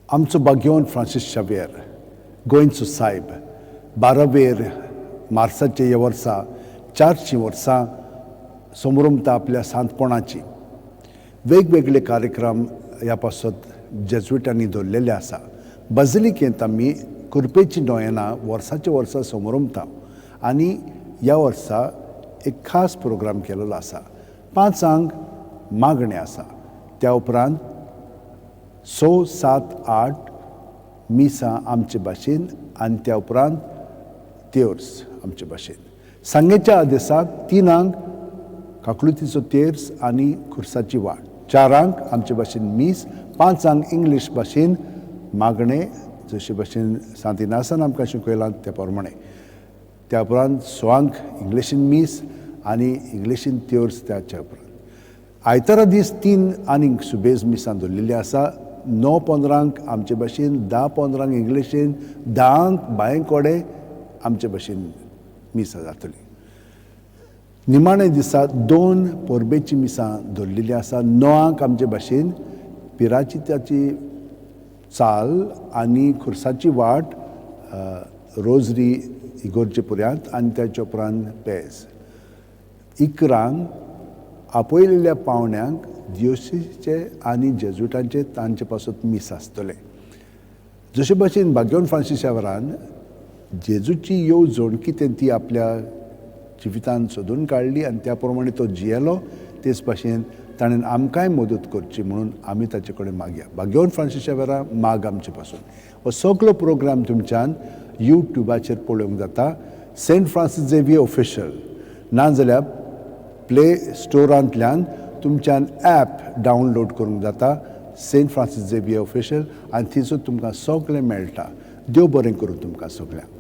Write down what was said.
आमचो भाग्यवंत फ्रांसीस शाव्येर, गोंयचो सायब, बारावेर मार्साचे ह्या वर्सा 400 वर्सां समरमता आपल्या सांतपणाची. वेगवेगळे कार्यक्रम ह्या पासत जेजुइटांनी दवरलेले आसा. बजलिकेंत आमी कुरपेची नोयेना वर्साचे वर्सा समरमता आनी ह्या वर्सा एक खास प्रोग्राम केलेलो आसा. 5 आंक मागणें आसा. त्या उपरांत 6, 7, 8 मिसां आमचे भाशेन आनी त्या उपरांत तेर्स आमचे भाशेन. सांगेच्या आदेसाक 3 आंक काकलुतीचो तेर्स आनी खुर्साची वाट, 4 आंक आमचे भाशेन मीस, 5 आंक इंग्लीश भाशेन मागणें, जशे भाशेन सांत इनासान आमकां शिकयलां त्या प्रमाणें. त्या उपरांत 6 आंक इंग्लिशीन मीस आनी इंग्लिशीन तेर्स. त्याच्या उपरांत आयतारा दीस तीन आनीक सुबेज मिसां दवरलेलीं आसा. 9:15 आमचे भाशेन, 10:15 आंक इंग्लिशीन, 10 आंक बांय आमचे भाशेन मिसां जातली. निमाणे दिसा दोन परबेची मिसां दवरलेलीं आसा. 9 आंक आमचे भाशेन पिराचिताची चाल आनी खुर्साची वाट, रोजरी इगोर्जे पुऱ्यांत आनी त्याच्या उपरांत पेज. 11 आंक आपयलेल्या पावण्यांक दियोसीचे आनी जेजुटांचे तांचे पासत मीस आसतलें. जशे भाशेन भाग्यवंत फ्रांसीस शावरान जेजूची येवजण कितें ती आपल्या जिवितान सोदून काडली आनी त्या प्रमाणे तो जियेलो, तेच भाशेन ताणें आमकांय मदत करची म्हणून आमी ताचे कडेन मागया. भाग्यवंत फ्रांसीस शावेरा, माग आमचे पासून. हो सगलो प्रोग्राम तुमच्यान युट्युबाचेर पळोवंक जाता, सेंट फ्रांसीस झेवियर ऑफिशियल, नाजाल्यार प्ले स्टोरांतल्यान तुमच्यान ॲप डावनलोड करूंक जाता, सेंट फ्रांसीस झेवियर ऑफिशियल, आनी थंयसर तुमकां सगळें मेळटा. देव बरें करूं तुमकां सगळ्यांक.